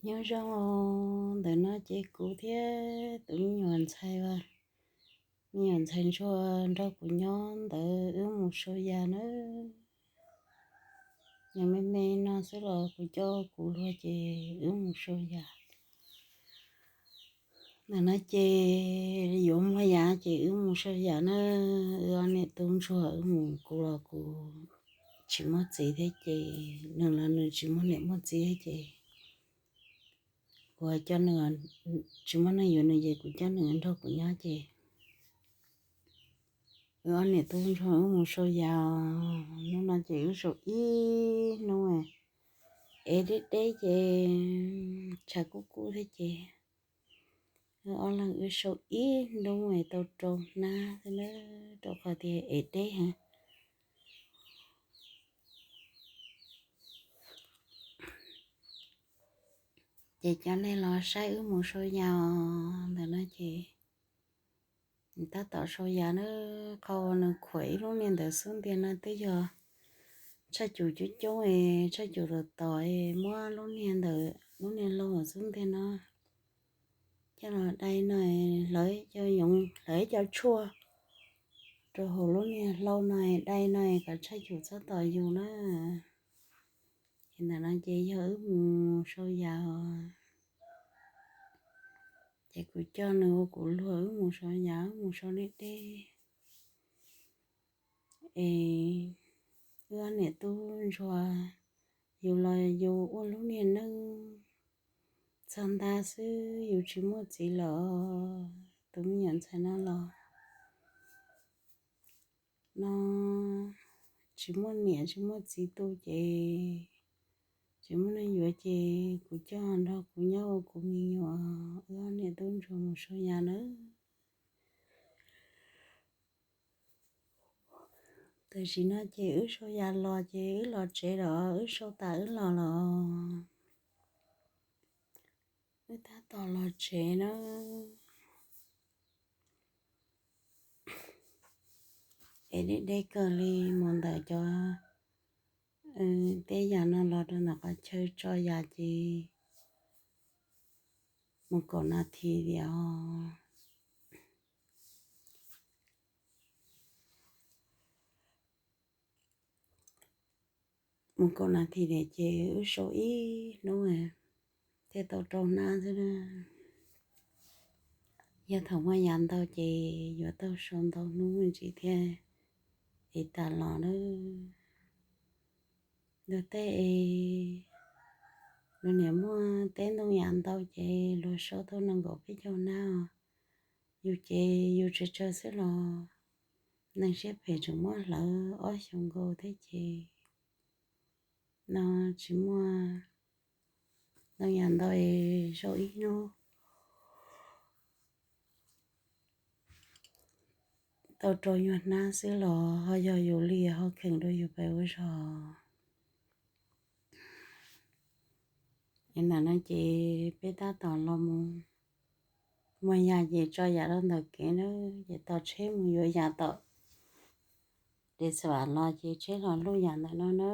Nyob zoo os, ntawm no ces kuv thiab tus me nyuam ntxhais, me nyuam ntxhais ntsuag nrog kuv nyob ntawd wb mus sau yas nawb. Nws me me no xwb los kuv coj kuv luag ces wb mus sau yas. Ntawm no ces yuav muag yas ces wb mus sau yas na. Wb ob niam tub ntsuag wb mus, kuv los kuv tsis muaj txiv thiab ces, nws los nws tsis muaj niam muaj txiv thiab ces kuv coj nws, tsis muaj neeg yuav nws ces kuv coj nws nrog kuv nyob ces wb ob niam tub ntsuag wb mus sau yas. Hnub no ces wb sau ib hnub, ev deb deb ces tshav kub kub thiab ces wb ob leeg wb sau ib hnub es tau rau hnab xwb na, rau qhov tias ev deb heev. Ces cov nej los saib wb mus sau yas os. Ntawm no ces tab tom sau yas na, qhov uas nws khuam ib lub niag ntawd xub ntiag no twb yog tshaj cum coob coob es tshaj cum tom tom es muab lub niag ntawd, lub niag hlau xub ntiag no coj los dai no, hlawv cov yoov, hlawv cov tshuaj rau hauv lub niag hlau no, dai no kom tshaj cum txhob tom yus na. Ces ntawm no ces yog wb mus sau yas os. Ces kuv coj nws ua kuv luag wb mus sau yas, wb mus sau deb deb. Es wb ob niam tub ntsuag, yus los yus ua lub niag neej txog nta xwb, yus tsis muaj txiv lawm. Tus me nyuam ntxhais no los no tsis muaj niam tsis muaj txiv tu ces tsis muaj neeg yuav ces kuv coj nrog kuv nyob ua kuv me nyuam, wb ob niam tub ntsuag mus sau yas nawb. Tam sim no ces wb sau yas los ces wb los tsev lawm, wb sau tas wb los lawm. Wb tab tom los tsev na. Es deb deb kawg li, mus ntawm cov tej yas no los rau ntawm qhov chaw tso yas ces mus kaum nas this tias os. Mus kaum nas this tias ces wb sau ib hnub thiaj tau rau hnab xwb na. Yog thaum muaj yas ntau ces yuav tau sau ntau hnub me ntsis thiaj ev tas los na. Luag tej es luag niam muaj teb ntoo yas ntau ces luag sau tau nees nkaum peb caug hnab os. Yus ces yus tsawg tsawg xwb los neeg siab phem tseem muab hlawv ob xyoos nkaus thiab ces no tsis muaj ntoo yas ntau es sau ib hnub tau rau nyuag hnab xwb los ho yog yus li ho kheem rau yus pes ua zog. Es ntawm no ces peb tab tom los mus muag yas ces tso yas rau ntawm kev na, ces tos tsheb mus yuav yas tom Dej Xas Vas los ces tsheb los luj yas ntawm no na.